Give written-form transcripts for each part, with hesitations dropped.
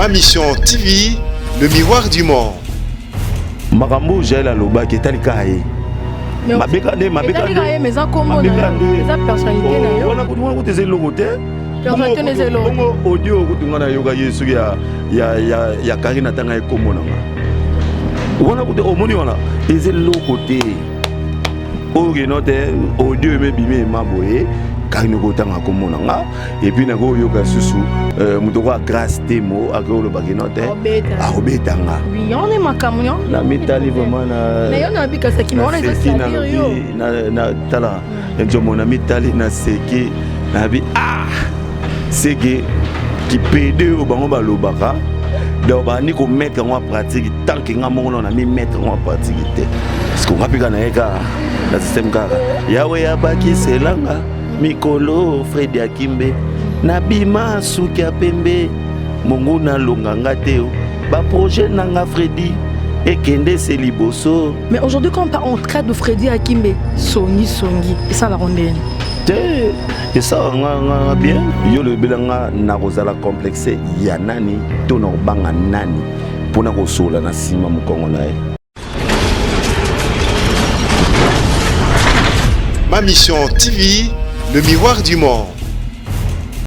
Ma Mission TV, le miroir du monde. Makambo Jael alobaki etali kaka ye. Mabeka nde mabeka nde eza kombo na yo, eza personnalité na yo. Wana kutu wana kutu eza eloko te. Personnalité na eza eloko. Bongo audio kutu nga nayoka ye soki ya ya ya ya Karine atanga ye kombo na nga. Wana kutu omoni wana eza eloko te. Oyo keno te audio emebimi ema boye Karine okotanga kombo na nga. Et puis nakoyoka susu euh, moto okoa grâce temo akoki kino te akobeta nga na mitali vraiment na tala nzomo na mitali naseki nabi ah seke kipede oyo bango balobaka donc bandi komettre yango en pratique tant que nga moko na mi mettre yango en pratique te parce que nga mpe kaka naye kaka na système kaka yawe abakiselanga Mikolo Fredi Akimbe nabima suki ya pembe monguna alonga nga te o ba projet na nga Fredi ekende se liboso. Mais aujourd'hui quand on traite de Fredi Akimbe songi songi esalaka ndeni te esalaka nga nga bien yo lobela nga nakozala complexe ya nani to nakobanga nani mpo na kosolola na nsima mokongo na ye. Ma Mission TV, le miroir du monde.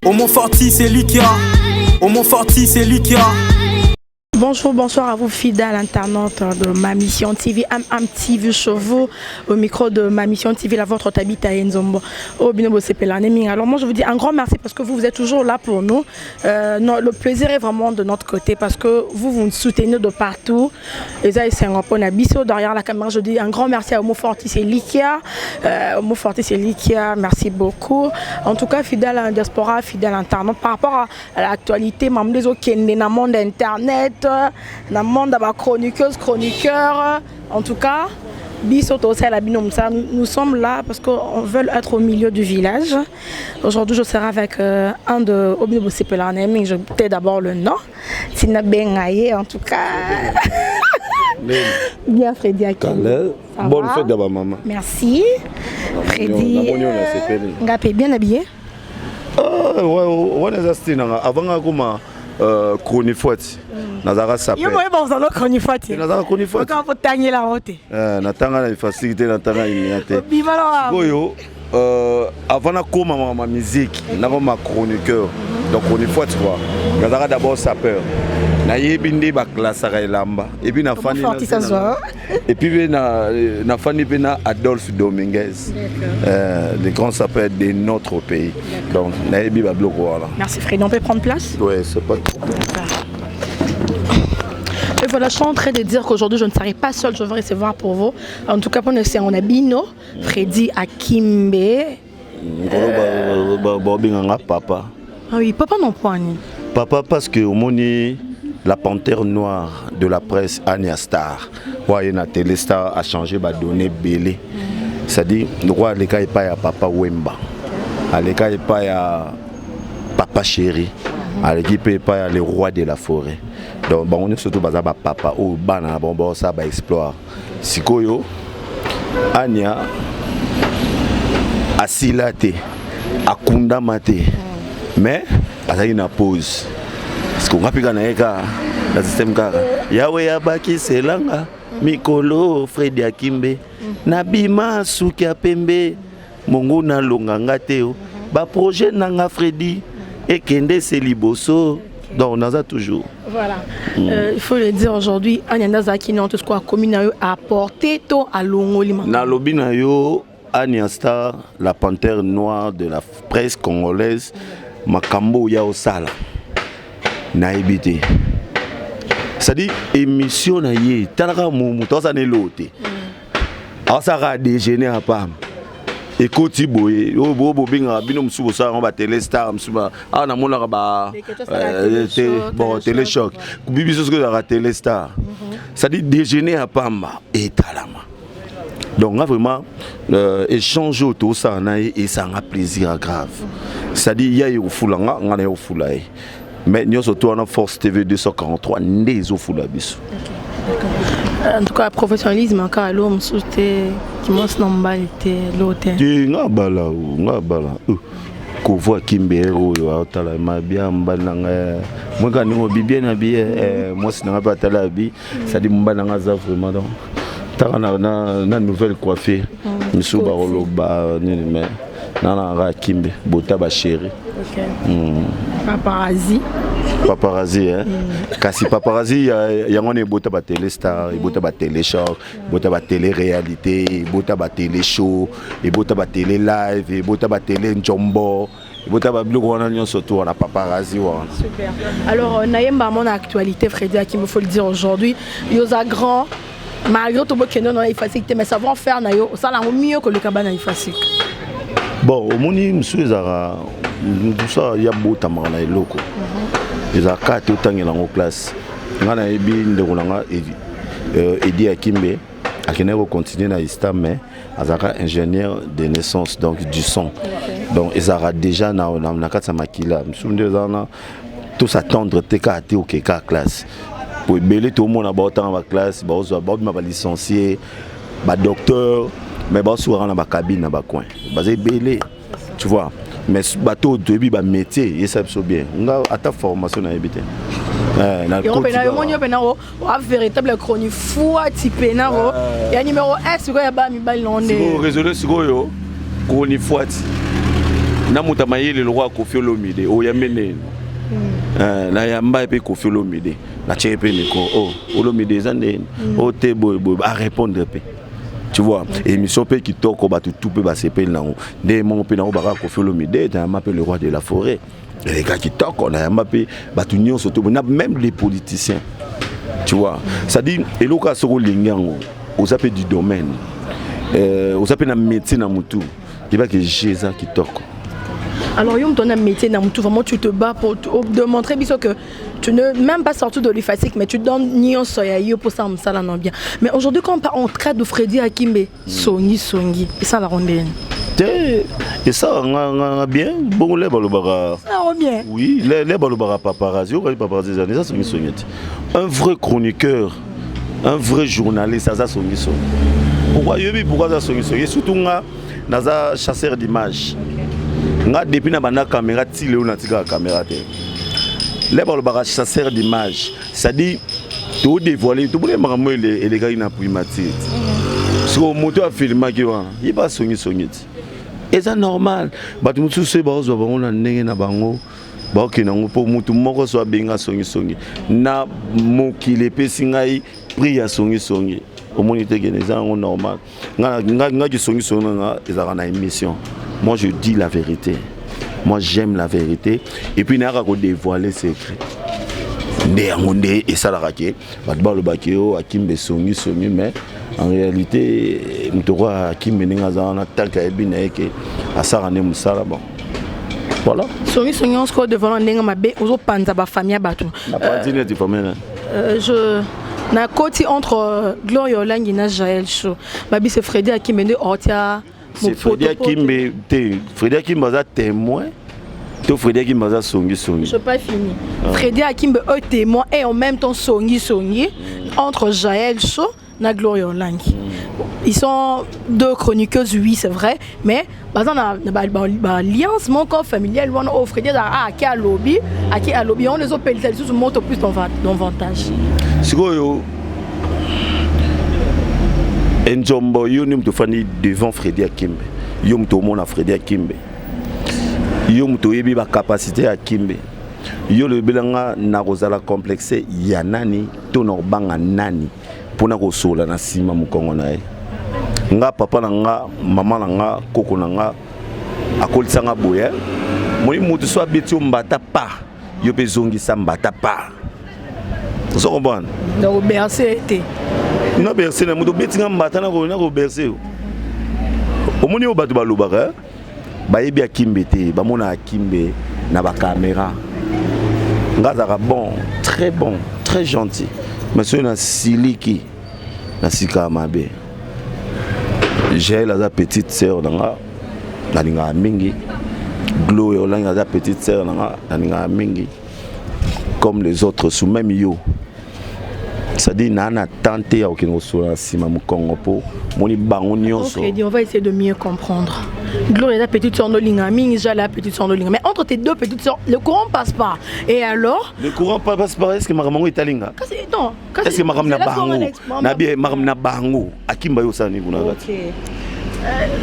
Homo Forti, c'est Likia. Homo Forti, c'est Likia. Bonjour, bonsoir à vous fidèles internautes de Ma Mission TV, MM TV Chevaux, au micro de Ma Mission TV, la vôtre Tabita Nzombo, au Binobo Alors moi je vous dis un grand merci parce que vous, vous êtes toujours là pour nous. Euh, non, le plaisir est vraiment de notre côté parce que vous, vous nous soutenez de partout. Eza esengo pona biso derrière la caméra. Je dis un grand merci à Homo Fortis et Likia. Euh, Homo Fortis et Likia, merci beaucoup. En tout cas, fidèle à la diaspora, fidèle internaute, par rapport à l'actualité, mamdezo kende na monde internet, na monde ba chroniqueuse, chroniqueur. En tout cas, biso tosala bino mosala. Nous sommes là parce qu'on veut être au milieu du village. Aujourd'hui, je serai avec euh, un de Obino Bosepela, je tais d'abord le nom. Tina benga ye en tout cas. Bien Freddy Akimbe. Bonne fête d'abord maman. Merci. Freddy. Ngape bien habillé. Ah ouais, wana eza style nanga avant nga koma euh, chronifuati mm. nazalaka sape yo moyeba ozala chronifuati nazalaka chronifuati okaka kotangela yango te eh, natanga na ifasiki te natanga imia te sikoyo Euh, avant nakoma ma musique nakoma chroniqueur donc chronifuati quoi nazalaka d'abord sapeur nayebi nde baklasaka elamba epuis nafandi epuis mpe nafandi mpe na adolphe dominguez euh, le grand sapeur de notre pays donc nayebi babiloko wana. Merci Fred, on peut prendre place? Ouais, c'est pas trop. Et voilà, je suis en train de dire qu'aujourd'hui, je ne serai pas seule, je vais recevoir pour vous. En tout cas, pour nous, on a Bino, Freddy Akimbe. Babenganga papa. Ah oui, papa non point. Papa parce que omoni la panthère noire de la presse Ania Star. Oyo na Télé Star a changé ba données belé. C'est-à-dire le roi aleka epai ya papa Wemba. Aleka epai ya papa chéri. Aleki mpe epai ya le roi de la forêt. Donc bango nyonso to baza ba papa oyo bana na bango baosala ba exploit. Sikoyo Ania asila te akundama te mais azalaki na pause parce que nga mpe kaka na ye kaka na système kaka yawe abakiselanga mikolo fredi akimbe nabima suki ya pembe monguna alonga nga te o baprojet na nga fredi ekende se liboso donc naza toujours. Voilà. Mm. Euh, il faut le dire aujourd'hui, Anya Nazaki non tout ce quoi commune a apporté to alongoli. Nalobi na yo Anya Star, la panthère noire de la presse congolaise, makambo ya osala. Nayebi te. C'est-à-dire émission na ye talaka moto aza na eloko te. Asalaka déjeuner à pam. Ekoti boye oyo bo bobengaka bino mosusu bosala yango ba télé star mosusu awa namonaka ba bon télé choc biso soki ezalaka télé star c'est-à-dire déjeuner ya pamba etalama. Donc nga vraiment euh, échange oyo tosala na ye esanga plaisir ya grave, c'est-à-dire ya ye kofula nga nga na ye kofula ye, mais nyonso to wana Force TV 243 nde ezofula biso. En tout cas professionnalisme kaka alo mosusu te kimosi na mobali te lo te te nga bala nga bala. Kovo Akimbe oyo aotala mabia, mobali na ngai moka ndenge obi bien na bi, mwasi na ngai mpe atala abi, c'est-à-dire mobali na ngai aza vraiment, donc taka na nouvelle coiffure misusu bakoloba nini, mais nana nanga Akimbe bota bachéri. Paparazzi. Paparazzi, eh? Kasi paparazzi yango wana ebota batélé star, ebota batélé choc, ebota batélé réalité, ebota batélé show, ebota batélé live, ebota batélé njombo, ebota babiloko wana nyonso to wana paparazzi wana. Super. Alors, nayemba mon actualité, Freddy Akim, il faut le dire aujourd'hui. Yoza grand, malgré tout bokende na IFASIC te, mais savoir faire na yo, osala yango mieux que le kaba na IFASIC. Bon, omoni, mosusu ezalaka mosusu ya botamaka na eloko, ezalaka kaka te otangela yango classe. Ngai nayebi ndeko na nga Edi Akimbe akendaki kocontinue na ISTA, mais azalaka ingénieur de naissance, donc du son. Donc ezalaka déjà na kati ya makila. Mosusu nde eza wana, tos'attendre te kaka te oke kaka classe, po ebele tomona baotanga baclasse, baozwa, baobima balicencié, badocteur, mais baosukaka na bacabine, na bacoin, baza ebele, tu vois. Mais bato oyo toyebi bamétier, yesa biso bien. Nga ata formation nayebi te. Yango mpena yomoni yo mpena oa véritable chronifuati mpena o ya numéro 1 sikoyo ya baa mibali nango nde. Raisonne sikoyo, chronifuati na moto ya mayele lokwa Kofi Olomide oyambe ndeni nayamba ye mpe Kofi Olomide, natie mpe micro o Olomide eza ndeni o te boye boye, arépondre mpe, tu vois. Émission mpe kitoko, bato tu mpe basepeli nango nde moko mpe nango baka Kofi Olomide, nayamba mpe le roi de la forêt, eleka kitoko, nayamba mpe bato nyonso to na même les politiciens, tu vois. C'est-à-dire eloko kaka soki olingi yango, oza mpe du domaine, oza mpe na métier na motu, yebaki je eza kitoko. Alors, yo moto na métier na mutu, vraiment tu te bats pour de montrer biso que tu ne même pas sorti de l'IFASIC, mais tu donnes nyonso ya yo pour ça mosala na bien. Mais aujourd'hui, quand on traite de Freddy Akimbe, songi songi, esalaka ndeni? Te, esalaka nga bien bongo le balobaka. Esalaka bien. Oui, le balobaka paparazzi, okali paparazzi ezali eza songisongi te. Un vrai chroniqueur, un vrai journaliste aza songisongi. Pourquoi? Yoyebi pourquoi aza songisongi? Surtout nga naza chasseur d'image. Nga depuis na banda caméra ti lelo natikaka caméra te. Le balobaka chasseur d'image, c'est-à-dire todévoile, tobona makambo elekaki na primature. Sikoyo moto afilmaki wana, ye basongisongi ti eza normal. Bato mosusu soki baozwa bango na ndenge na bango, baokende yango, mpo motu moko so abenga songisongi na mokili, epesi ngai prix ya songisongi, omoni te kene eza yango normal. Nga kisongisongi na nga ezalaka na émission. Moi je dis la vérité, moi j'aime la vérité, et puis nayaka kodévoiler secret nde yango nde esalaka ke bato balobaki o Akimbe songisongi, mais en réalité moto oko Akimbe ndenge aza wana, tant ayebi na ye ke asalaka nde mosala, bon voilà. Songisongi nyonso sikoyo devant ndenge mabe ozopanza bafamille ya bato. Napanzi neti famille na? Je nakoti entre Gloria Olangi na Jael Show, babi c'est Freddy Akimbe nde otia. C'est Freddy Akimbe te. Freddy Akimbe aza témoin to Freddy Akimbe aza songisongi? Je pas fini ah. Freddy Akimbe est témoin et en même temps songi songi entre Jael Show na Gloria Olangi. Ils sont deux chroniqueuses, oui, c'est vrai, mais baza na baalliance moko familiale wana oyo Freddy azalaka ake alobi, ake alobi yango ezopelisa lisusu moto plus d'avantage. Sikoyo Nzombo, yo nde moto ofandi devant Freddy Akimbe, yo moto omona Freddy Akimbe, yo moto oyebi bacapacité ya Akimbe, yo lobelanga na kozala complexe ya nani to na kobanga nani mpona kosola na nsima mokongo na ye? Nga papa na nga, mama na nga, koko na nga akolisanga boye: moi motu so abeti yo mbata pa, yo mpe ezongisa mbata pa. Ozo comprendre? Donc bercer te. Na bercer na moto obeti nga mbata, na kobercer yo. Omoni oyo bato balobaka, bayebi Akimbe te, bamona Akimbe na bacaméra. Nga azalaka bon, très bon, très gentil, mais soki nasiliki, nasikaka mabe. Jael aza petite sœur na nga, nalingaka mingi. Glo Olangi aza petite sœur na nga, nalingaka mingi, comme les autres sous même yo. C'est-à-dire naa na temps te ya kokende kosola na nsima mokongo mpo moni bango nyonso. On va essayer de mieux comprendre. Gloria eza petite sœur nolinga mingi, Jael petite sœur nolinga, mais entre tes deux petites sœurs, le courant passe pas. Et alors? Le courant passe pas, est ce que makambo yango etalinga? Kasi non. Est ce que makambo na bango na bien, makambo na bango akimba yo osala nini kuna kati?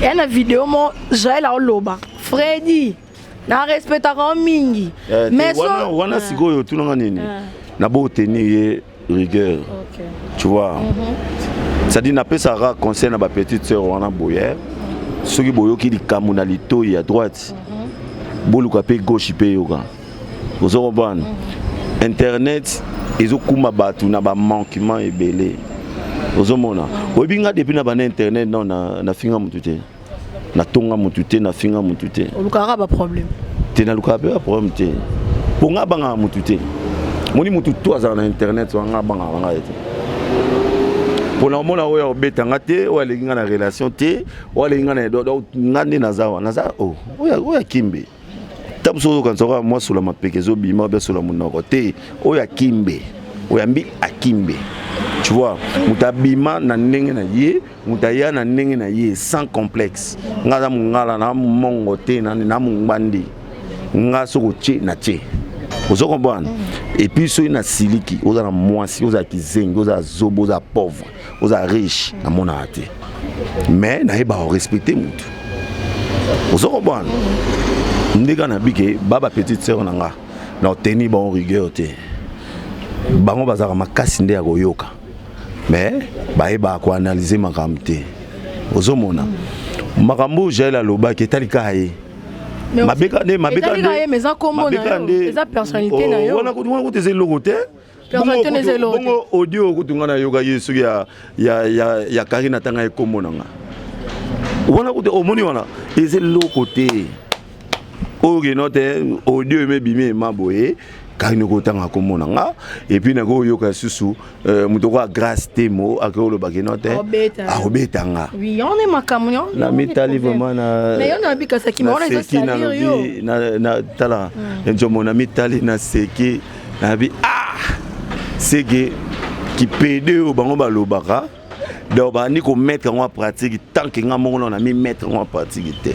Ya na video mo Jael aoloba Fredi na respectaka mingi. Mais wana sikoyo otunanga nini na bo tenir ye rigueur, tu vois? C'est-à-dire napesaka conseil na bapetite sœur wana boye: soki boyoki likambo na litoi ya droite, boluka mpe gauche mpe yoka. Ozo comprendre? Internet ezokuma bato na bamanquement ebele. Ozomona, oyebi nga depuis na bana internet, non, nafinga motu te, natonga motu te, nafinga motu te. Olukaka baproblème. Te, nalukaka mpe baproblème te, mpo nga abangaka motu te. Moni motu to azala na internet wana, nga abangaka ngai te, mpona omona oyo akobetanga te, oyo aleki nga na relation te, oyo aleki nga na. Donc nga nde naza wana, naza oyo akimbe ta mosusu. Ozokanisa kaka mwa sola mapeke ezobima, obe sola monoko te. Oyo akimbe, oyambi akimbe, tu vois? Moto abima na ndenge na ye, moto aya na ndenge na ye, sans complexe. Nga aza mongala na mongo te, na mongbandi. Nga soki otie na tie, ozo comprendre? Et puis soki nasiliki, oza na mwasi, ozala kizengi, ozala zobo, ozala pauvre, ozala riche, namonaka te, mais nayebaka korespecte motu. Ozo comprendre? Ndenge na bike ba bapetite sœur na nga, na oteni bango rigueur te. Bango bazalaka makasi nde ya koyoka, mais bayebaka koanalyse makambo te. Ozomona makambo oyo Jael alobaki etali kaka ye. Mabeka nde, mabeka nde, eza kombo na yo, eza personnalité na yo. Wana kutu eza eloko te. Bongo audio kutu nga nayoka ye soki ya Karine atanga ye kombo na nga wana kutu, omoni wana eza eloko te. Oyo keno te, audio emebimi ema boye, Karine kotanga kombo na nga, et puis nakoyoka lisusu moto okoya Grâce Temo ake oloba keno te, akobeta nga. Na mitali vraiment na nalobi tala nzomo na mitali, naseki, nabi ah, seke kipede oyo bango balobaka. Donc bandi komettre yango en pratique, tant que nga moko na mi mettre yango en pratique te,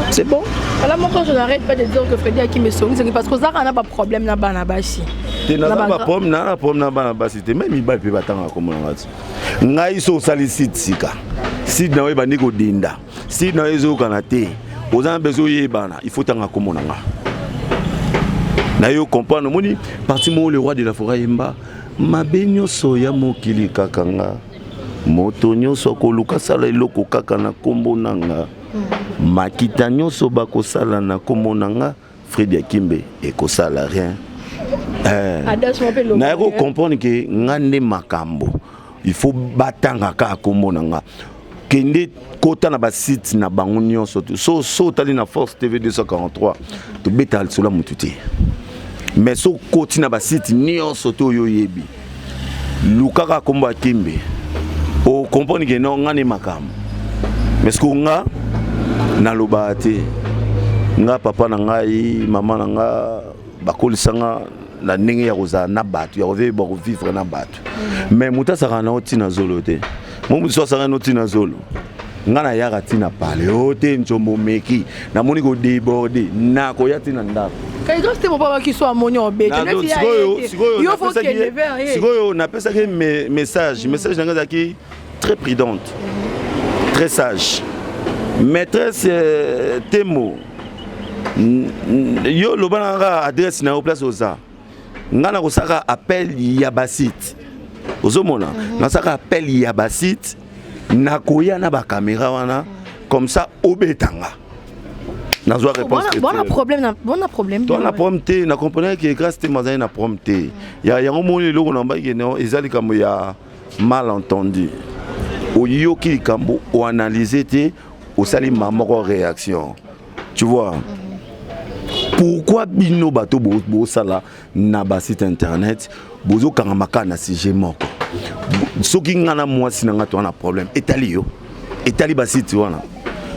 c'est bon. Voilà, moi quand je n'arrête pas de dire que Freddy Akim est parce que ça a pas problème na bana basi. Te, naza ba problème na problème na bana basi te, même mibali mpe batangaka komona nga ti. Ngai so osali site sika, site na yo ebandi kodinda, site na yo ezokana te, oza na besoin oyebana, il faut tanga komona nga na yo. Comprendre? Omoni parti moko, le roi de la forêt yemba mabe nyonso ya mokili kaka nga, moto nyonso akoluka sala eloko kaka na nkombo na nga, makita nyonso bakosala na nkombo na nga, Fredi Akimbe ekosala rien. Naye kocomprendre ke nga nde makambo, il faut batanga kaka nkombo na nga. Kende kota na basite na bango nyonso, so so otali na Force TV 243, tobetaka lisolo ya motu te, mais so okoti na basite nyonso te oyo oyebi, lukaka nkombo ya Kimbe, ocomprendre ke non, nga nde makambo. Mais ce nga nalobaka te, nga papa na ngai, mama na nga bakolisa nga na ndenge ya kozala na bato, ya kovivre, kovivre na bato. Mais moto azalaka na yo ntina zolo te. Mo mosusu azalaka no ntina zolo, nga nayaka ntina pale o te. Nzombo meki namoni kodéborde, nakoya ntina ndako. Sikoyo napesaki message, message na ngai ezalaki très prudente, très sage. Maîtresse Temo, yo loba na nga adresse na yo, place oza. Nga na kosaka appel ya basite, ozomona? Nasaka appel ya basite, nakoya na bacaméra wana, comme ça obetanga, nazwa réponse. Bona problème, bona problème. To na problème te. Na comprendre que Grâce te mazali na problème te ya yango. Moni eloko na mbaki, eza likambo ya malentendu. Oyoki likambo, oanalyse te, osali ma moko réaction, tu vois? Pourquoi bino bato bosala na basite internet, bozokangama kaka na sujet moko? Soki nga na mwasi na nga toza na problème, etali yo, etali basite wana?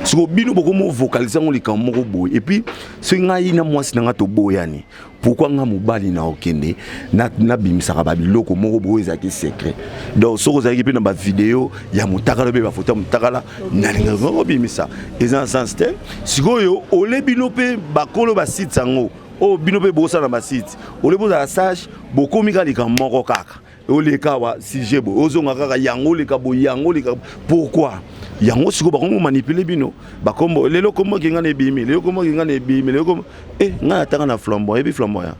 Sikoyo bino bokomi ovocaliser yango likambo moko boye. Et puis soki ngai na mwasi na ngai toboyani, pourquoi nga mobali na okende nabimisaka babiloko moko boye ezalaki secret? Donc soki ozalaki mpe na bavideo ya motakala mpe bafoto ya motakala, nalingaka kobimisa, eza na sens te. Sikoyo ole bino mpe bakolo basite yango oyo, bino mpe bosala na basite, ole bozala sage, bokomi kaka likambo moko kaka. Oleka awa, sujet boye, ozonga kaka yango, oleka boye, yango oleka. Pourquoi yango? Sikoyo bakomi komanipuler bino. Bakombo lelo, kombo ki ngai na ebimi lelo, kombo ki ngai na ebimi lelo, kombo e ngai natanga na Flamboyant. Yebi Flamboyant,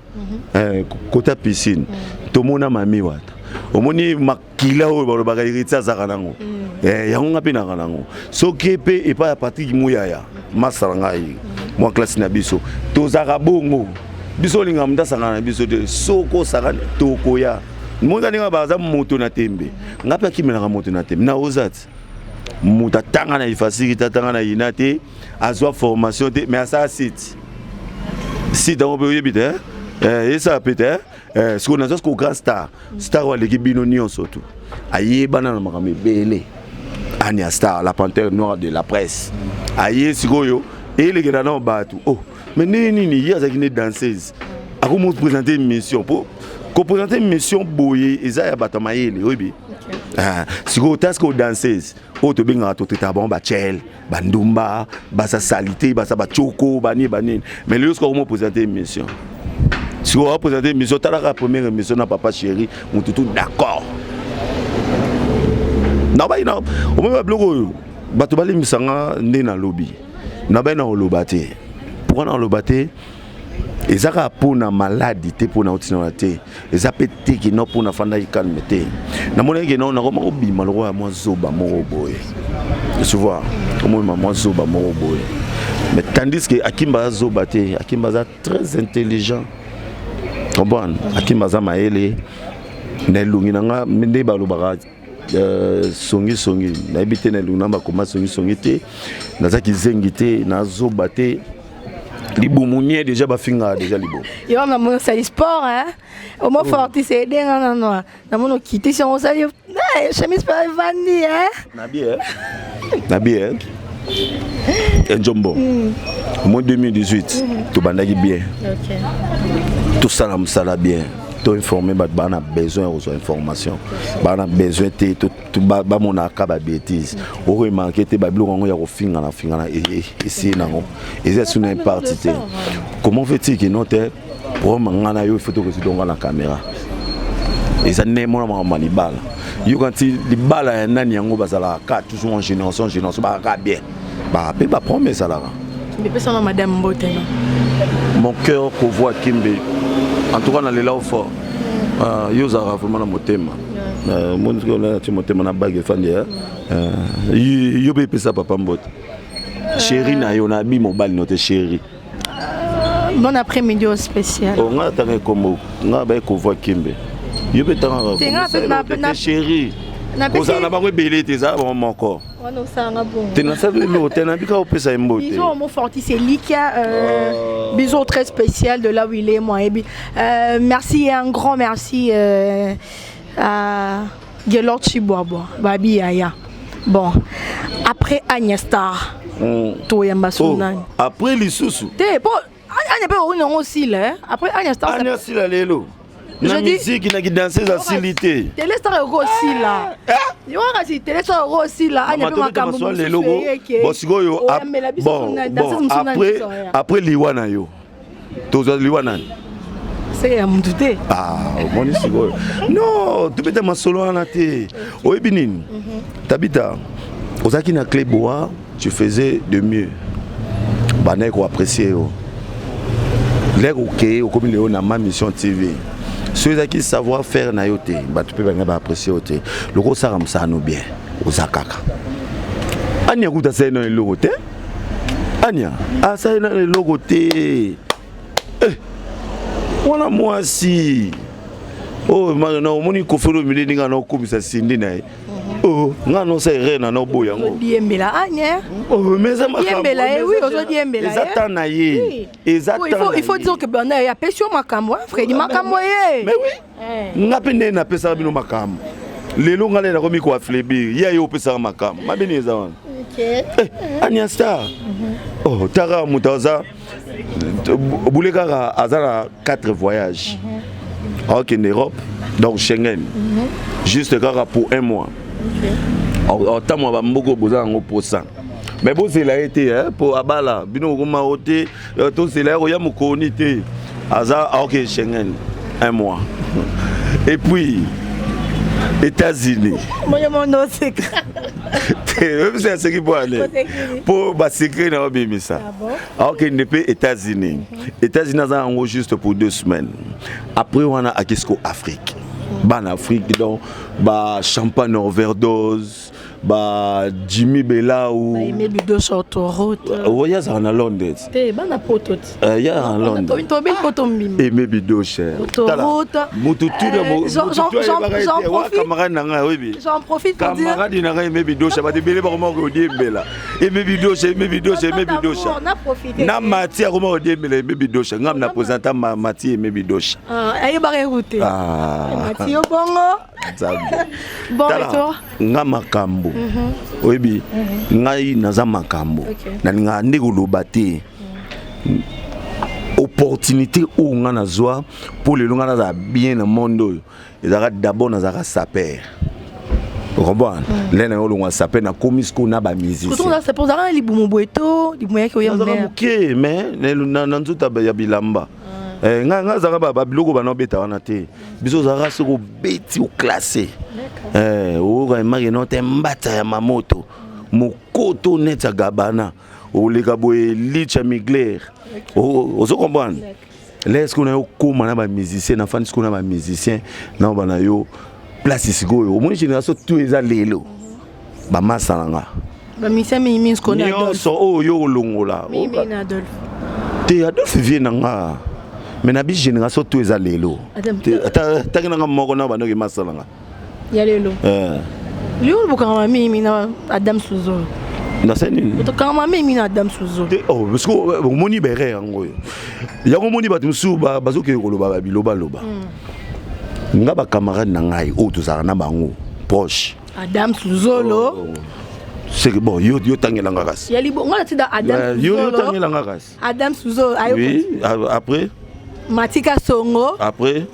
kota piscine, tomona mami wata. Omoni makila oyo balobaka Héritier azalaka nango, yango nga mpe naka nango. Soki mpe epai ya Patrik Muyaya, masala ngai mwa klase na biso, tozalaka bongo. Biso olingaka moto asangana na biso te. Soki osakani, tokoya monika ndenge baza moto na tembe. Nga mpe akimelaka moto na tembe na oza ti moto atanga na Ifasiki te, atanga na ina te, azwa formation te, mais asala site. Site yango mpe oyebi te, esala mpe te. Sikoyo nazwa sikoyo grand star, star oyo aleki bino nyonso tu, ayebana na makambo ebele, Ania Star, la panthère noire de la presse. Aye sikoyo, elekela nao bato. Oh, mais ndenge nini ye azalaki nde danseuse, akomi présenter émission? Mpo koprésenter émission boye eza ya bato ya mayele, oyebi. Sikoyo ta sikoyo danseuse oyo tobengaka, totraitaka bango bachele, bandumba, baza salité, baza bachoko, banini banini, mais lelo sikoyo akomi présenter émission. Sikoyo aprésenter émission, talaka première émission na Papa Chéri, motu tout d'accord. Nabai na omoi babiloko oyo bato balimbisanga nde nalobi, nabai na koloba te. Pourquoi na koloba te? Eza kaka mpona maladi te, mpona otinana te, eza mpe te kino mpona afandaki calme te. Namonaki keno nakoma kobima lokola mwa zoba moko boye, tu vois, omona mwa zoba moko boye. Mais tandis que Akimba aza zoba te, Akimba aza très intelligent, comprendre? Akimba aza mayele na elongi na nga nde balobaka songisongi, nayebi te. Na elongi na bakoma songisongi te, naza kizengi te, nazoba te, libumu nie déjà, bafingaka déjà libumu. Yo namoni osali sport, hein? Omo forti se edenga nano, namoni okitisi yango, osali chemise mpe evandi, hein? Nabi Njombo, au 2018 tobandaki bien, tosala mosala bien, toinforme bato baa na besoin ya kozwa information, baa na besoin te bamonaka babêtises. Oremarquer te, babiloko yango ya kofingana fingana esi nango eza su na parti te. Comment fait-il que no te problème nga na yo, il faut torésoudre nga na caméra? Eza nde mona makambo ya libala. Yoka nti libala ya nani yango bazalaka ka toujours en génération en génération, bakaka bien, baka mpe baproblème ezalaka. Mepesana madame mbote. Mon cœur kovoa Kimbe, en tout cas nalela o fort. Yo ozalaka vraiment na motema. Moni ti motema na bage efandi. Yo mpe epesa papa mbote, chéri na yo, nabi mobali no te, chéri. Bon après-midi au spécial. Oh, nga atanga ekombo nga baye kovwa Kimbe, yo mpe tangaka chéri. Kozala na bango ebele te, ezala bango moko te. Nasali eloko te, nabika opesa ye mbote. Bisous au mot forti, c'est Likia. Bisous très spécial de là où il est, moi. Et merci, un grand merci à Gelor Chiboabo, Babi Yaya. Bon, après Agnès Star, toyamba oh, après lisusu. Te, bon, Anya mpe okoki nango osila après Anya Star. Anya sila lelo na musique na kidanseuse asili te. Téléstar eko osila yo kasi, Téléstar eko osila, Anya mpe makambo mosusu eyeke. Bon, sikoyo bon, bon, après liwa na yo, tozwa liwa nani? Seke ya mutu te. Ah, omoni sikoyo, non, tobeta masolo wana te. Oyebi nini, Tabita, ozalaki na Clé Boa, tu faisais de mieux, bandaki koapprécier yo. Lere okeye, okomi lelo na Ma Mission TV, soki ezalaki savoir faire na yo te, bato mpe balingai baapprécier yo te. Loko osala mosala no bien, oza kaka Ania. Kuta asali nano eloko te, Ania asali nano eloko te. Eh, wana mwasi oyo omoni Kofi Olomide, ndenge ana okomisa Sindi na ye, oh, nga nosa erreur na noboya yango. Odiembela Anya. Oh, mais eza makambo ye, oui, ozodiembela. Eza temps na ye, eza temps. Il faut dire que bana ye apesi yo makambo, Fredi, makambo ye. Mais oui, nga mpe ndenge napesaka bino makambo, lelo nga nde nakomi koaffaiblir ye, aye opesaka makambo mabe. Nini eza wana? Okay. Eh, Ania Star. Oh, tara moto aza bule kaka aza na 4 voyages. Akende Europe, donc Schengen. Juste kaka pour un mois. Otamwa bamboka boza yango posa. Mais bozela ye te po abala bino okoma o te, tozela ye koya mokoni te. Aza aoke Schengen un mois. Et puis États-Unis. Moyo mondo oseka. Te, aseki mpo ale mpo basecret na babimisa. Aokende mpe États-Unis. États-Unis aza yango juste pour 2 semaines. Après wana akesiko Afrique, bana Afrique, donc ba champagne overdose, ba Jimmy Belau. Aimé Bido sur autoroute. Oyo azala na Londres. Te, bana poto ti. Ya na Londres. Tobi poto mbimba. Aimé Bidoche. Autoroute. Mutu J'en profite. Camarade na ngai, oyebi. J'en profite pour dire. Camarade na ngai Aimé Bidoche, bato ebele bakoma kodiembela Aimé Bidoche, Aimé Bidoche, Aimé Bidoche. On a profité. Na Mati akoma kodiembela Aimé Bidoche. Ngam na présenta Mati Aimé Bidoche. Ayebaka ekute. Mati yo bongo. Nzambe. Bon Tala, retour. Nga makambo oyebi, ngai naza makambo. Nalingaka nde koloba te. Opportunité oyo nga nazwa mpo lelo nga nazala bien na monde oyo, ezalaka d'abord nazalaka sapeur, comprendre nde na yo olongwa sapeur, nakomi sikoyo na bamusicien. Ozalaka na libumu boye to libumu yaki oya? Nazalaka moke, mais na nzoto ya bilamba. Nga azalaka babiloko bana obeta wana te. Biso ozalaka soki obeti oclasse, oyoka emaki no te, mbata ya mamoto mokoto neti ya gabana, oleka boye licha migler, ozo comprendre. Là sikoyo na yo kóma na bamusicien, nafandi sikoyo na bamusicien na bana yo place. Sikoyo omoni génération tout eza lelo bamasa na nga. Bamusicien mingi mingi. Nyonso oyo yo kolongola. Mingi na Adolphe. Te, Adolphe vie na nga, mais na bi génération tout eza lelo. Tangi nanga moko na bandoki masa na nga. Ya lelo lelo bokangama mingi na Adam Suzolo. Nasali nini? Tokangama mingi na Adam Suzolo. Oh, parce que omoni bere yango oyo, yango omoni bato mosusu bazokende koloba babilobaloba. Nga bacamarade na ngai oyo tozalaka na bango proche. Adam Suzolo. C'est que bon, yo yo tangelanga kasi. Ya libo nga natida Adam. Yo yo tangelanga kasi. Adam Suzolo. Oui, après? Matika Songo. Après?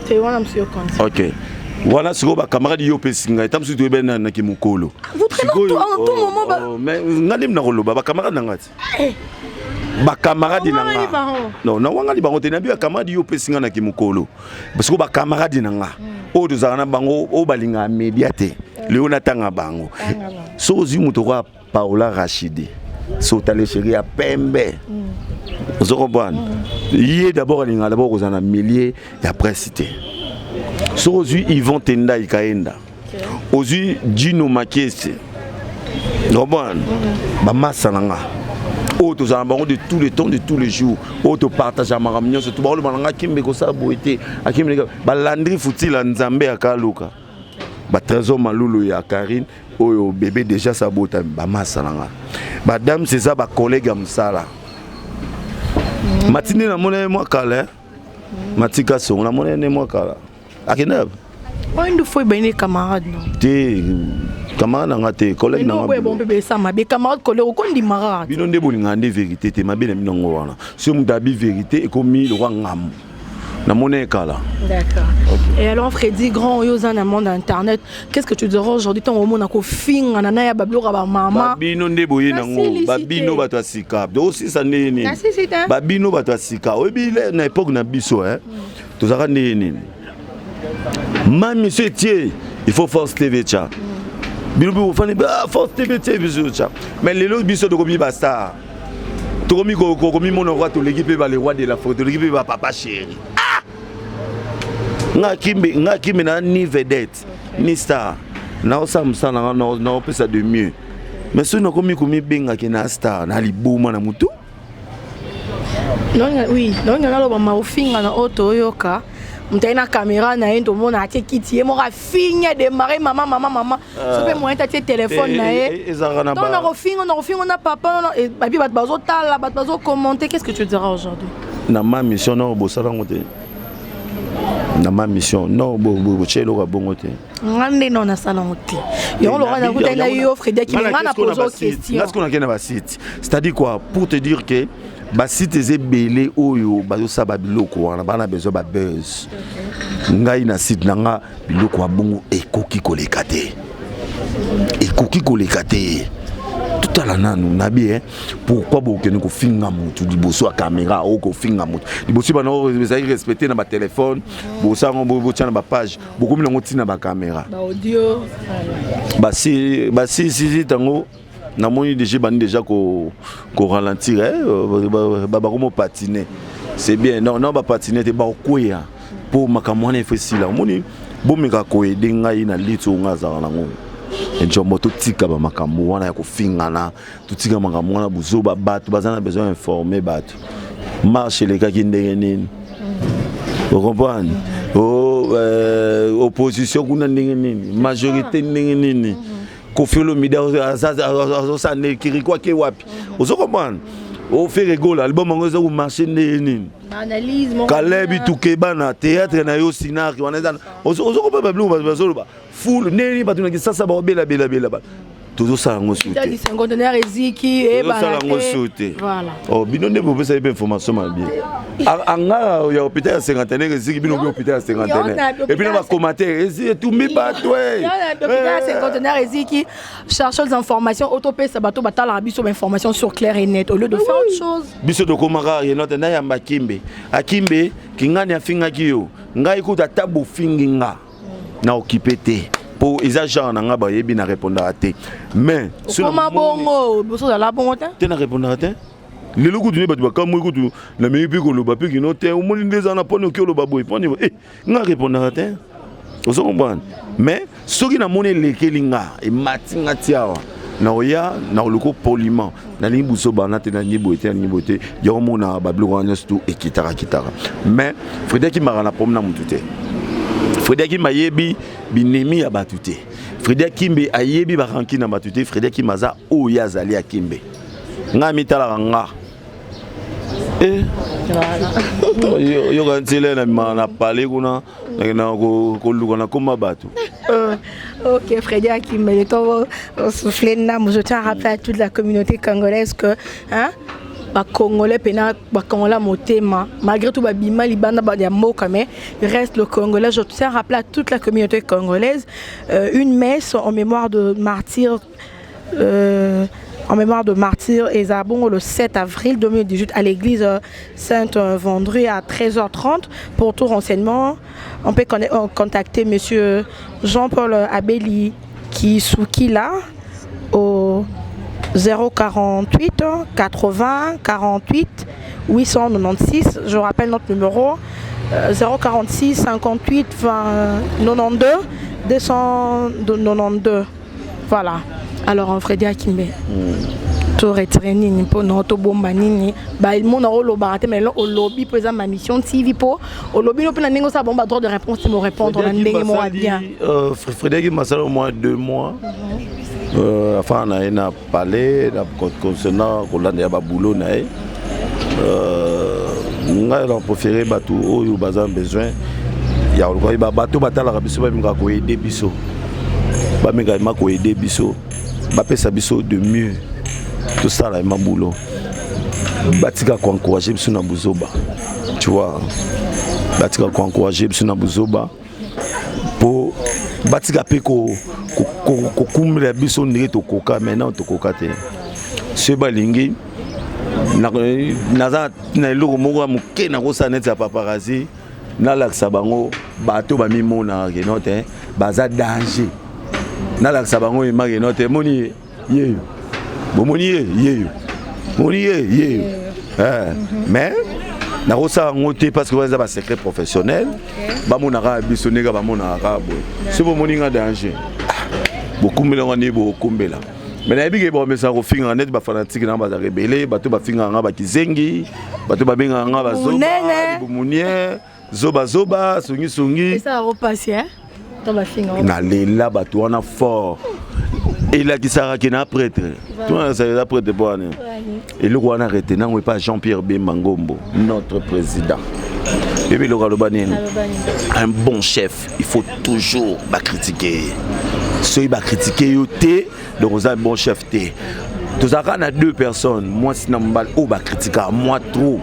Te, wana mosu yo konti. Ok, wana sikoyo bacamarade yo opesi ngai ta mosusu toyebani naki mokolo. Mais nga nde na koloba bacamarade na ngai ti bacamarade na nga, non, nawangani bango te. Nabi bacamarade yo opesi ngai naki mokolo, parce que bacamarade na nga oyo tozalaka na bango, oyo balingaka média te, lelo natanga bango. Soki ozwi moto okoya Paola Rachidi, so otali chéri ya pembe, ozo comprendre, ye d'abord alingaka d'abord kozala na milieu ya presse te. Soki ozwi Yvon Tendai Kaenda, ozwi Dino Makiese, comprendre, bamasa na nga oyo tozala na bango de tous les temps, de tous les jours, oyo topartage makambo nyonso to bakoloba na nga akimbe kosala boye te, akimbe balandri futila Nzambe ya kaluka, batrésor malulu ya Karine oyo bébé déjà sabota, bamasa na nga badame, c'est ça, bacollègue ya mosala. Matindi namona ye mwa kala, Matika Songo namona ye nde mwa kala, akende. Oyo nde fo ebani camarade no? Te, camarade na nga te, collègue na nga. Bon, mpe esa mabe, camarade, collègue, okondima kaka. Bino nde bolingaka nde vérité te. Mabe na bino yango wana. Soki moto abi vérité, ekomi lokwa ngambo. Namoni ekala. D'accord. Okay. Et alors Freddy Grand, oyo oza na monde internet, qu'est-ce que tu diras aujourd'hui ntango omona kofinga na ya babiloko ya bamama? Babino nde boye nango, babino bato ya sika osisa ndenge nini? Babino bato ya sika, oyebi na époque na biso tozalaka ndenge nini? Mami so etie, il faut Force TV tya bino mpe bofandi Force TV tie biso tya. Mais lelo biso tokomi bastar, tokomi komimona roi, toleki mpe bale roi de la forêt, toleki mpe bapapa chéri. Nga kimbe, nga kimbe na ni vedette ni star, naosala mosala nanga, naopesa de mieux. Mais soki nakomi komibengaki na star na liboma na motu. Oui, donc naloba maofinga na oyo toyoka, moto aye na caméra na ye, tomona atie kiti, ye moko afingi, adémarre mama mama mama, so mpe moyen te, atie telefone na ye. Donc nakofinga, nakofinga na papa babi, bato bazotala, bato bazocommenter. Qu'est ce que tu diras aujourd'hui? Na ma mission nao bosala yango te. Na ma mission, non, botie eloko ya bongo te. Nga nde no nasala yango te. Yango lokola nakutani na yo, Fredi Akimbe, nga na pose yo question. Nga sikoyo nakei na basite, c'est-à-dire quoi? Pour te dire que basite eza ebele oyo bazosala babiloko wana, bana besoin babuzz. Ngai na site na nga, biloko ya bongo ekoki koleka te, ekoki koleka te. Totala nanu na bien pourquoi bokende kofinga motu liboso ya caméra. Oyo kofinga motu liboso bana oyo ezalaki respecté na batelefone, bosala yango, botya na bapage, bokomi nango ntina bacaméra. Basisisi ntango namoni déjà bandi déjà koralentir, bakomo patiner, c'est bien. Non, non, bapatiner te, bakokweya mpo makambo wana efo esila. Omoni, bomeka koaider ngai na liti oyo ngai azalaka nango njombo. Totika bamakambo wana ya kofingana, totika makambo wana bozoba. Bato baza na besoin informer bato marche elekaki ndenge nini, ocomprendre? Opposition kuna ndenge nini, majorité ndenge nini, Kofi Olomide azosala ndenge, Kiriko ake wapi, ozo comprendre? Oferre Gola, album yango eza komarcher ndenge nini? Kalebi tukeba na théâtre na yo sinari wana eza, ozo comprendre? Babiloko bazoloba fulu ndenge nini, bato na Kisasa baobelabelabela, bato tozosala yango su te, tozosala yango su te. Bino nde bopesa ye mpe information mabe. Anga ya hôpital ya Cinquantenaire eziki, bino mpe hôpital ya Cinquantenaire, et puis na bacommentaire ezi etumbi bato. Hôpital ya Cinquantenaire eziki, cherche les informations, otopesa bato batalaka biso bainformation sur clair et net au lieu de faire autre chose. Biso tokomaka yenote nayamba Akimbe. Akimbe kingani afingaki yo, ngai kuta ata bofingi nga na okipe te, mpo eza genre na nga, bayebi na répondaka te. Mais okoma bongo, boso ozala bongo te. Te, na répondaka te. Lelo kutu nde bato bakamwi kutu nameki mpe koloba mpe kino te. Omoni nde eza na mponi oki oloba boye mponi e nga répondaka te, ozo comprendre? Mais soki namoni elekeli nga, emati nga ti awa, nakoya na koluka poliment. Nalingi buso bana te, nalingi boye te, nalingi boye te. Yango mona babiloko wana nyonso tu ekitaka kitaka. Mais Fredi akimaka na problème na motu te. Fredi Akimbe ayebi binemi ya bato te. Fredi Akimbe ayebi baranki na bato te. Fredi Akimbe aza oyo azali. Akimbe ngai mitalaka nga yoka nzela na bimaka na pale kuna, nakendaka koluka na koma bato. Ok, Freddy Akimbe, le temps souffler Nam. Je tiens à rappeler à toute la communauté congolaise que, hein, Congolais pena, Congolais motema, malgré tout babima libanda ya mboka, mais reste le Congolais. Je tiens à rappeler à toute la communauté congolaise une messe en mémoire de martyrs en mémoire de martyrs Ezabongo le 7 avril 2018 à l'église Sainte-Vendry à 13h30. Pour tout renseignement, on peut contacter monsieur Jean-Paul Abeli Kisukila au 048 80 48 896. Je rappelle notre numéro, 046 58 20 92 292. Voilà. Alors, Freddy Akimbe, to retire nini mpo na tobomba nini? Bamona olobaka te, mais lelo olobi mpo eza Ma Mission TV, mpo olobi no mpe na ndenge osala bango badroit de réponse te, mo répondre na ndenge moko ya bien. Frédéric Masala, au moins 2 mois afin na ye na palais na concernant kolanda ya baboulot na ye. Ngai na préféré bato oyo baza besoin ya koluka bato batalaka biso, bamekaka koaider biso, bamekaka ma koaider biso, bapesa biso de mieux, tosala ye maboulot, batika koencourager biso na buzoba, tu vois? Batika koencourager biso na buzoba, mpo batika mpe kokumbela biso ndenge tokoka. Maintenant tokoka te. Soki balingi, naza na eloko moko ya moke nakosala neti ya paparazzi, nalakisa bango bato bamimonaka keno te baza danger, nalakisa bango ema keno te. Moni ye yeyo, bomoni ye yeyo, moni ye yeyo. Mais nakosala yango te parce que wana eza basecret professionnel. Bamonaka biso ndenge bamonaka kaka boye. Soki bomoni nga danger, bokumbela ngo nde bokumbela. Mais nayebi ke bomesaka kofingaka neti bafanatike nanga bazalaka ebele. Bato bafingaka nga bakizengi, bato babengaka nga bazoba, bomunie, zobazoba, songisongi. Nalela bato wana fort. Elakisaka ke na prêtre, eza prêtre mpo wana eloko wana retenango epa Jean Pierre Bemba Ngombo, notre président. Yebi eloko aloba nini? Un bon chef, il faut toujours bacritiquer ye. Soki bacritiquer yo te, donc oza un bon chef te. Tozalaka na deux personnes, mwasi na mobali, oyo bacritiquaka moi trop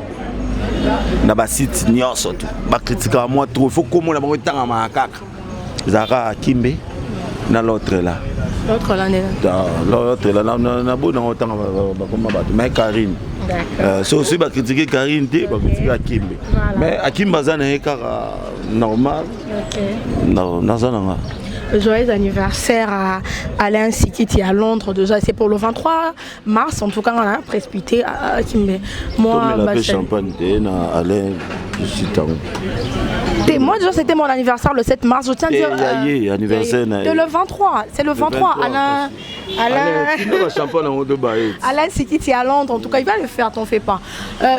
na basite nyonso. Tu bacritiquaka moi trop, il faut komona bango etangamaka kaka. Ezalaka Akimbe na l'autre là. L'autre là? L'autre là, naboyi nango otanga bakoma bato, mais Karine. So soki bacritiquer Karine te, bacritiquer Akimbe. Mais Akimbe aza na ye kaka normal, naza nanga. Joyeux anniversaire à Alain Sikiti à Londres déjà. C'est pour le 23 mars. En tout cas, on a précipité à Kimbe. Moi, bah, champagne na Alain. Moi déjà, c'était mon anniversaire le 7 mars. Je tiens à dire. Euh, anniversaire. De le 23. C'est le 23. Alain. Alain. Alain Sikiti à Londres. En tout cas, il va le faire, t'en fais pas.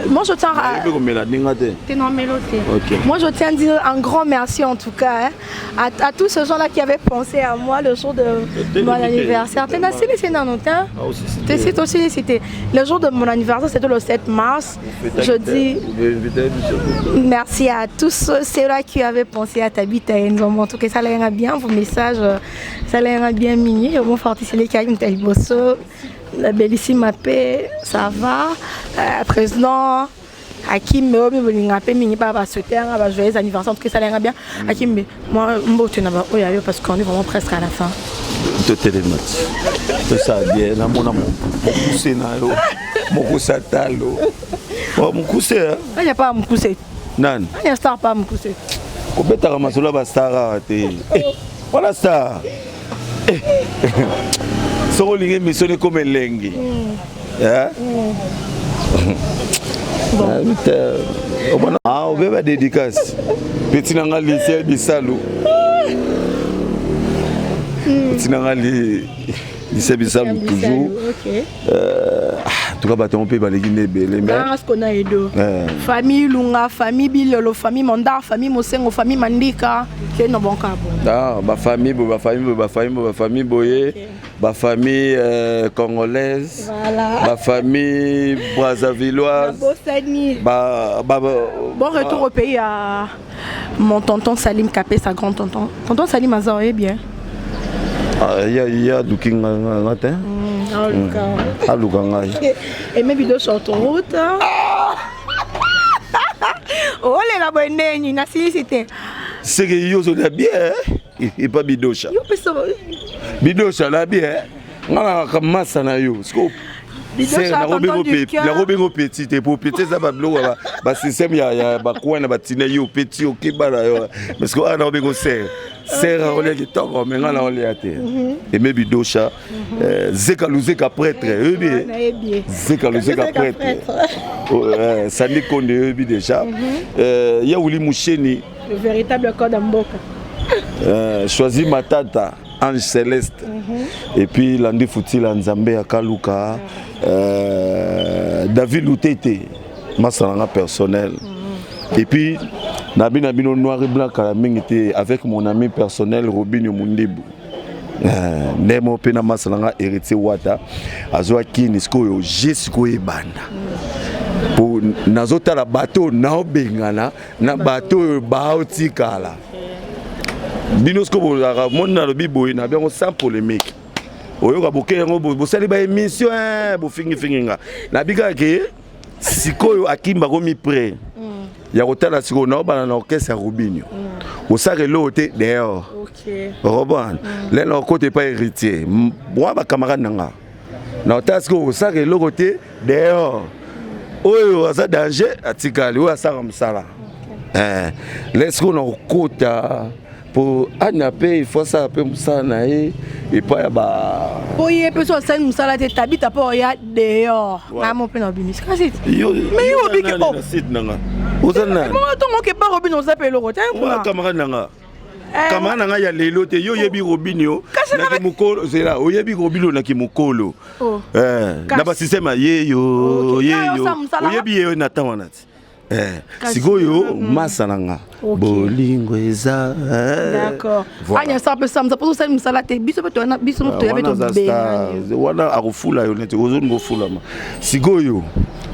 Moi, je tiens à. Moi, je tiens à dire un grand merci en tout cas, hein, à tous ces gens-là qui avaient pensé à moi le jour de mon anniversaire. C'est aussi c'était le jour de mon anniversaire, c'était le 7 mars. Je dis merci à tous ceux-là qui avaient pensé à Tabita Nzombo. En tout cas, ça l'air bien, vos messages, ça l'air bien mignon. Bon, fortifié les Bosso, la bellissime paix, ça va. Président Hakim, oyo bolinga mpe mingi mpa basouhaiter nga ba joyeux anniversaire. En tout cas, ça l'air bien. Hakim, moi mbote na baoyo ayo, parce qu'on est vraiment presque à la fin. Totelema ti tosala bien. Namona mokuse na yo, mokuse atalo, mokuse. Anya pa mokuse. Nani? Anya star pa mokuse. Kobetaka masolo ya bastar awa te. Wana star, soki olingi émission ekoma elengi. Obeba dédicace petit na nga Lucien Bisalu, petit na nga Lucien Bisalu toujours. En tout cas, bato yango mpe baleki nde ebele. Na edo famille Lunga, famille Bilolo, famille Mondar, famille Mosengo, famille Mandika ke no bonka bo. Bafamille boye, bafamille boye, bafamille boye, bafamille boye, bafamille congolaise, voilà. Bafamille brazzavilloise. Ba, ba, ba, bon retour au pays à mon tonton Salim Kapé, sa grand tonton, tonton Salim aza oye bien. Ah, ya aluki nga te. Aluka ngai. Aimé Bido sur autoroute, olela boye ndeni nasilisi te. Seke yo ozolia bien epa Bidosha. Bidosha la bien, nga nakaka masa na yo. Nakobengo petit te, po petit eza babiloko basystème ya bacoin na batina. Yo petit, okeba na yo, parce que awa nakobengo sere sere aolia kitoko, me nga naolia te. Aimé Bidosha, Zeka Luzeka prêtre, oyebi Zeka Luzeka prêtre, Sandi Konde, oyebi déjà ya Wuli Musheni. Le véritable code mboka. Choisi Matata, Ange Céleste, et puis Landi Futila, Nzambe ya Kaluka, David Lutete, masalanga personnel, et puis nabi na bino noir et blanc kala mingi te, avec mon ami personnel Robinio Mundibu, nde mo mpe na masala nga Héritier Wata azwaki ni. Sikoyo je sikoyo ebanda po nazotala bato naobengana na bato oyo baotikala. Bino sikoyo bozalaka moni, nalobi boye na biango sans polémique. Oyoka boke yango, bosali baémission, bofingifingi nga. Nabi kaka ke sikoyo Akimba komi prêt ya kotala. Sikoyo naobana na orchestre ya Robinio, osala eloko te dehors, robon lelo okota epai Héritier mwa bacamarade na nga. Na otala sikoyo, osala eloko te dehors, oyo aza danger atikali, oyo asala mosala le sikoyo na kokota po anya mpe ifo asala mpe mosala na ye epai ya ba. Po ye mpe so asali mosala te, Tabita mpo oya dehors ngamo mpe na obimisi kasi. Mais yo obiki na site na nga, oza nani? Ntongo okepa Robino, oza mpe eloko te. Camarade na nga, camarade na ngai ya lelo te. Yo oyebi Robinio naki mokolo, zela, oyebi Robinio naki mokolo na basystème ya yeyo yeyo, oyebi ye na ntan wana ti sikoyo masa na nga bolingo eza. D'accord, anya sa mpe samza mpo osali mosala te, biso mpe toyana, biso moto toya mpe tobengani. Wana akofula yo neti ozolinga ofulama. Sikoyo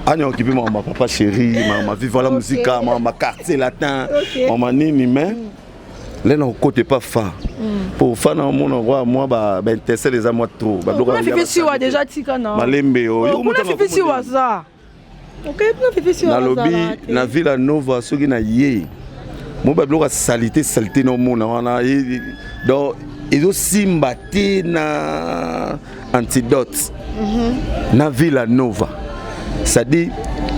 Ani okipe mama papa chéri, mama viva la musica, mama quartier latin, mama nini, mais lena okote pa fa po fa na omona kwa mwa ba ba intéressé eza mwa trop ba biloko ya siwa déjà tika na malembe oyo kuna fifi siwa za ok kuna fifi siwa nalobi na Villa Nova soki na ye mo ba biloko ya salite salite na omona wana donc ezosimba te na antidote na Villa Nova, c'est-à-dire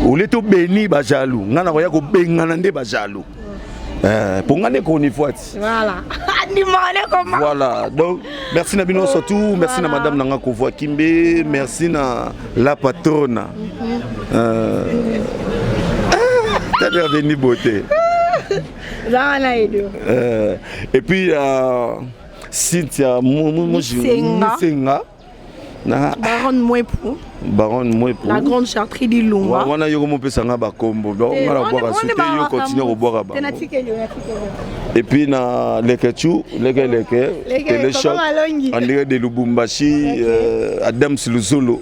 olie tobeni bajaloux, ngai nakoya kobengana nde bajaloux mpo ngai nde chronifuati. Voilà. Ndimane comment. Voilà, donc merci na bino surtout, merci na madame nanga Kovwa Kimbe, merci na la patrona. Ah, t'as bien beauté. Zana edo. Et puis Cynthia Musenga. Na Baron Mwepu. Baron Mwepu. La grande chartrie d'Ilunga. Wana yo komopesanga bakombo, donc nga na bwaka sute, yo continue kobwaka bango. Et puis na Lekechu, Leke Leke, Téléchoc, André de Lubumbashi, Adams Luzolo,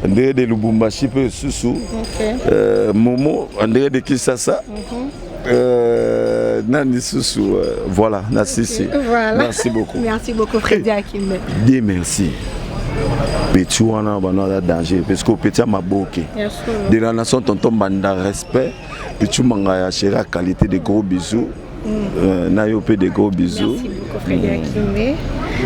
André de Lubumbashi mpe susu, Momo, André de Kisasa, nani susu, voilà, na sisi. Voilà. Merci beaucoup. Merci beaucoup, Freddy Akimbe. Dieu merci. Petit wana bano aza danger parce que petit ya maboke de la nation, tonton Banda, respect. Petit manga ya chéri ya qualité, de gros bisous. Na yo mpe de gros bisous. Merci beaucoup, Freddy Akimbe.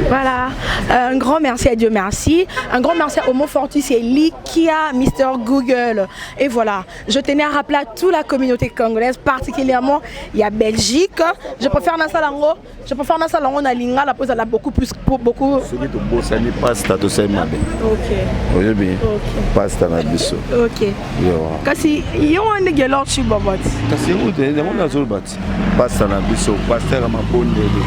Voilà, un grand merci à Dieu, merci. Un grand merci à Homo Fortis et Likia, Mister Google. Et voilà, je tenais à rappeler à toute la communauté congolaise, particulièrement il y a Belgique. Je préfère Nassalango, je préfère Nassalango na Lingala, la pose la beaucoup plus, beaucoup. Soki tobosani pasta, tosali mabe. Oyebi pasta na biso. Ok. Yo. Kasi, yo wana gelor chibobot. Kasi yango te, yango nazoloba ti pasta na biso, paster ya mabondeli,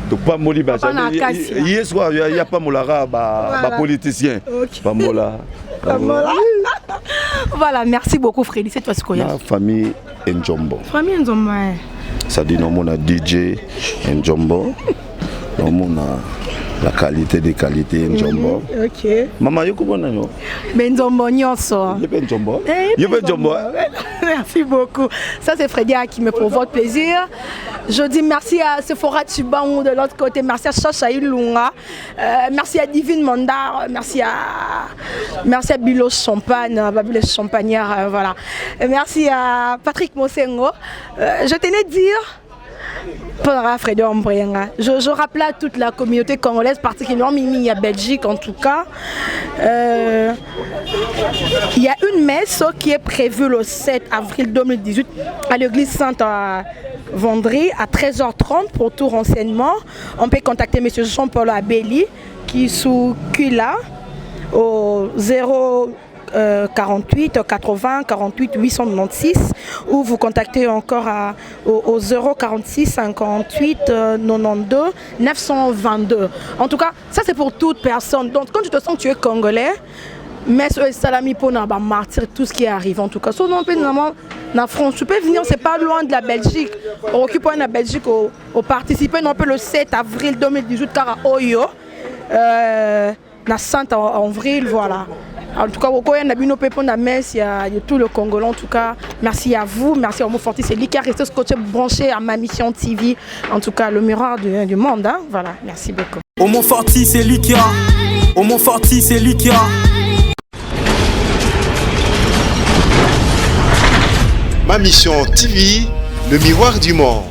topamboli. Papa na Acacia. Ye soko ya pambolaka bapoliticien. Pambola. Voilà. Voilà, merci beaucoup, Freddy. C'est toi ce qu'on na famille Njombo. Famille Nzomba. C'est-à-dire nomona DJ Njombo, nomona la qualité de qualité Njombo. Mama yo komona yo. Mais Nzombo nyonso. Ye mpe Njombo. Eh, ye mpe Njombo. Merci beaucoup. Ça, c'est Freddy qui me pour votre plaisir. Je dis merci à Sephora Tubangu de l'autre côté. Merci à Chacha Ilunga. Merci à Divine Mandar. Merci à Bilo Champagne, Babilo Champagnard. Voilà. Et merci à Patrick Mosengo. Je tenais à dire, Paul Freddy Ombrienga. Je rappelle à toute la communauté congolaise, particulièrement Mimi à Belgique en tout cas, il y a une messe qui est prévue le 7 avril 2018 à l'église Sainte-Vendry à 13h30. Pour tout renseignement, on peut contacter M. Jean-Paul Abeli qui est sous Kula au 0 48 80 48 896 ou vous contactez encore au 0 46 58 92 922. En tout cas, ça c'est pour toute personne. Donc quand tu te sens que tu es congolais, mais salami pour ba martyr, tout ce qui arrive en tout cas. Sinon, normalement, en France, tu peux venir, c'est pas loin de la Belgique. On occupe la Belgique au participer non plus le 7 avril 2018 car à Oyo, la Sainte en avril, voilà. En tout cas, au Koya, na bino pe pona messe, il y a tout le Congolais. En tout cas, merci à vous, merci à Homo Fortis. C'est lui qui a resté scotché, branché à ma mission TV. En tout cas, le miroir du monde. Hein. Voilà, merci beaucoup. Homo Fortis, c'est Likia. Homo Fortis, c'est Likia. Ma Mission TV, le miroir du monde.